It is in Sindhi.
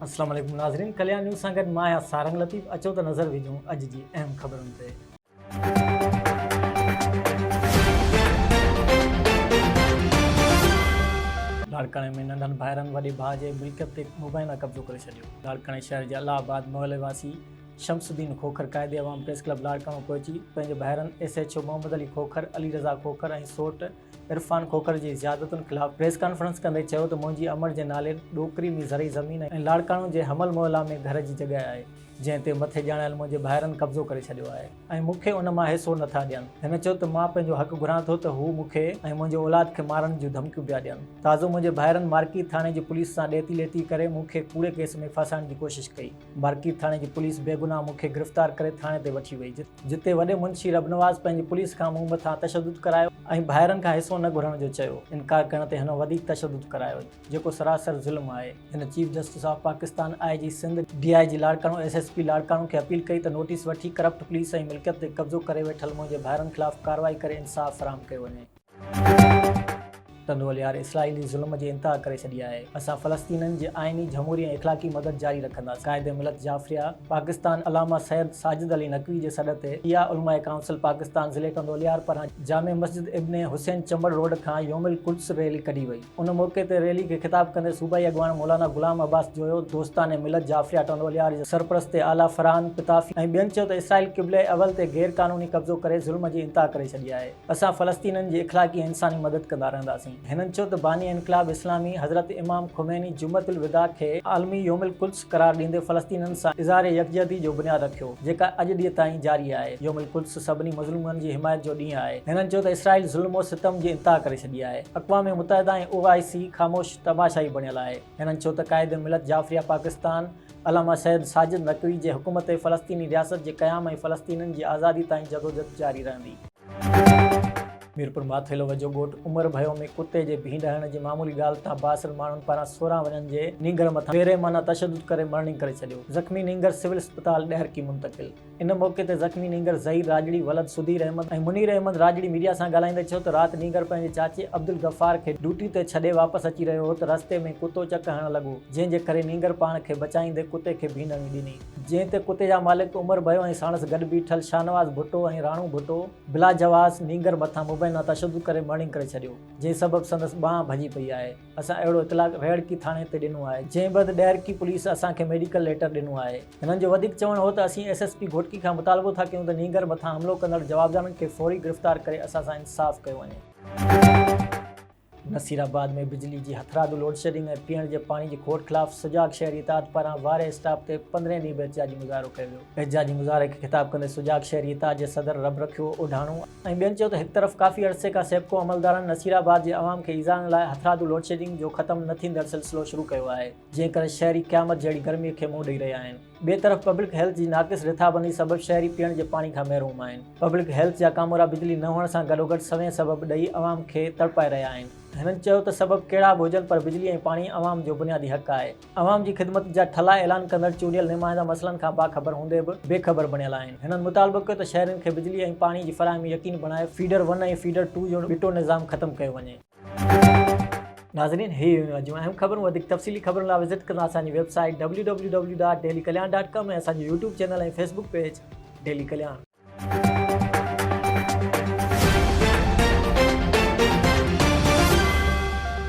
السلام عليڪم ناظرين ڪليان نيوز سان گڏ مان آهيان سارنگ لطيف اچو ته نظر وجهون اڄ جي اهم خبرن تي. لاڙڪاڻي ۾ ننڍن ڀائرن وڏي ڀاء جي ملڪيت تي مبينا قبضو ڪري ڇڏيو. لاڙڪاڻي شهر جي الله آباد محلي واسي شمس الدين کوکر قائد عوام پريس ڪلب لاڙڪاڻو پهچي پنهنجي ڀائرن S H O Muhammad Ali Khokhar, Ali Raza Khokhar ۽ سوٽ عرفان کوکر جي زيادتن خلاف پريس ڪانفرنس ڪندي چيو ته منهنجي امڙ جي نالي ڏوڪري ۾ زرعي زمين ۽ لاڙڪاڻو جي حمل محلا ۾ گهر جي جڳهه آهي جنهن تي مٿي ڄاڻايل منهنجي ڀائرن قبضو ڪري ڇڏيو آهي ۽ مون کي ان مان حصو نه ٿا ڏين. هن چيو ته مان پنهنجو حق گهران ٿو ته هو مون کي ۽ منهنجي اولاد کي مارڻ جون ڌمڪيون پيا ڏين. تازو منهنجي ڀائرن مارڪيٽ ٿاڻي جي پوليس سان ڏيتي ليتي ڪري مون کي ڪوڙي ڪيس ۾ ڦاسائڻ جي ڪوشش ڪئي. مارڪيٽ ٿاڻي جي پوليس بيگناهه مون کي گرفتار ڪري ٿاڻي تي وٺي وئي. جتي وڏي منشي ربنواز پنهنجي پوليس کان مون مٿان تشدد ڪرايو ۽ ڀائرن کان حصو نه گهرڻ جو چيو، انڪار ڪرڻ تي هن وڌيڪ تشدد ڪرايو، جيڪو سراسر ظلم آهي. هن chief justice of Pakistan, I G Sindh, D I G Larkana, S S P Larkana کي اپيل ڪئي ته نوٽيس وٺي ڪرپٽ پوليس ۽ ملڪيت تي قبضو ڪري ويٺل منهنجي ڀائرن خلاف ڪارروائي ڪري انصاف فراهم ڪيو وڃي. ٽنڊو الهيار اسرائيلي ظلم جي انتها ڪري ڇڏي آهي، اسان فلسطينين جي آئيني، جهموري ۽ اخلاقي مدد جاري رکنداسين، قائد ملت جعفريه پاڪستان علامه سيد ساجد علي نقوي جي سڏ تي شيعه علماء ڪائونسل پاڪستان ضلعي ٽنڊو الهيار پاران جامع مسجد ابن حسين چمبڙ روڊ کان يوم القدس ريلي ڪڍي وئي. ان موقعي تي ريلي کي خطاب ڪندي صوبائي اڳواڻ مولانا غلام عباس جويو، دوستان ملت جعفريه ٽنڊو الهيار جي سرپرست اعليٰ فرحان پتافي ۽ ٻين چيو ته اسرائيل قبلي اول تي غير قانوني قبضو ڪري ظلم جي انتها ڪري ڇڏي آهي، اسان فلسطينين جي اخلاقي ۽ انساني مدد ڪندا رهنداسين. هنن چيو ته باني انقلاب اسلامي حضرت امام خميني جمعة الوداع کي عالمي يوم القدس قرار ڏيندي فلسطينين سان اظهار يڪجهتي جو بنياد رکيو، جيڪا اڄ ڏينهن تائين جاري آهي. يوم القدس سڀني مظلومن جي حمايت جو ڏينهن آهي. هنن چيو ته اسرائيل ظلم و ستم جي انتها ڪري ڇڏي آهي. اقوام متحده ۽ او آء سي خاموش تماشائي بڻيل آهي. هنن چيو ته قائد ملت جعفريه پاڪستان علامه سيد ساجد نقوي جي حڪم تي فلسطيني رياست جي قيام ۽ فلسطينين جي آزادي تائين جدوجھد جاري رهندي. ميرپور ماٿيلو ويجهو ڳوٺ عمر ڀيو ۾ ڪتي جي ڀينڊ هڻڻ جي معمولي ڳالهه تان بااثر ماڻهن پاران 16 ورهين جي نينگر مٿان بي رحمانه تشدد ڪري مرڻي ڪري ڇڏيو، زخمي نينگر سول اسپتال ڏهرڪي منتقل. ان موقعي تي زخمي نينگر ظهير راڄڙي ولد سڌير احمد ۽ منير احمد راڄڙي ميڊيا سان ڳالهائيندي چيو ته رات نينگر پنهنجي چاچي عبدالغفار کي ڊيوٽي تي ڇڏي واپس اچي رهيو هو ته رستي ۾ ڪتو چڪ هڻڻ لڳو جنهن جي ڪري نينگر پاڻ کي بچائيندي ڪتي کي ڀينڊ هڻي ڏني جنهن تي ڪتي جا مالڪ عمر ڀيو ۽ ساڻس گڏ بيٺل شاهنواز ڀٽو ۽ راڻو ڀٽو بلاجواز نينگر مٿان مبينا تشدد ڪري مرڻينگ ڪري ڇڏيو، جنهن سبب سندس ٻانهن ڀڄي پئي آهي. اسان اهڙو اطلاع رهڙڪي ٿاڻي تي ڏنو آهي، جنهن بعد ڏهرڪي پوليس اسان کي ميڊيڪل ليٽر ڏنو آهي. هنن جو وڌيڪ چوڻ هو ته اسين ايس ايس پي گهوٽڪي کان مطالبو ٿا ڪيون ته نينگر مٿان حملو ڪندڙ جوابدارن کي فوري گرفتار ڪري اسان سان انصاف ڪيو وڃي. نصيرآباد ۾ بجلي جي هٿرادو لوڊشيڊنگ ۽ پيئڻ جي پاڻي جي کوٽ خلاف سجاڳ شهري اتحاد پاران واري اسٽاپ تي پندرهين ڏينهن به احتجاجي مظاهرو ڪيو ويو. احتجاجي مظاهري کي خطاب ڪندي سجاڳ شهري اتحاد جي صدر رب رکيو اوڍاڻو ۽ ٻين چيو ته هڪ طرف ڪافي عرصي کان سيپڪو عملدارن نصيرآباد جي عوام کي ايذائڻ لاء هٿرادو لوڊشيڊنگ جو ختم نه ٿيندڙ سلسلو شروع ڪيو آهي جنهن ڪري شهري قيامت جهڙي گرمي کي منهن ڏئي رهيا آهن. ٻئي طرف پبلڪ هيلٿ جي ناقص رٿابندي سبب شهري پيئڻ جي پاڻي کان محروم آهن. پبلڪ هيلٿ جا ڪامورا بجلي نه هئڻ سان گڏوگڏ سوين سبب ڏئي عوام کي تڙپائي رهيا آهن. هنن چيو ته سبب ڪهڙا به هجن پر بجلي ۽ پاڻي عوام جو بنيادي حق آهي. عوام جي خدمت جا ٺلها اعلان ڪندڙ چونڊيل نمائندا مسئلن کان باخبر هوندي به بي خبر بڻيل آهن. هنن مطالبو ڪيو ته شهرين کي بجلي ۽ پاڻي جي فراهمي يقيني بڻائي فيڊر ون ۽ فيڊر ٽو جو ٻٽو نظام ختم ڪيو وڃي. ناظرين هي هيون اڄ جون اهم خبرون وڌيڪ تفصيلي خبرن لاء وزٽ ڪندا اسان جي web site W W W dot daily Kalyan dot com ۽ اسان جو YouTube channel ۽ Facebook page daily Kalyan.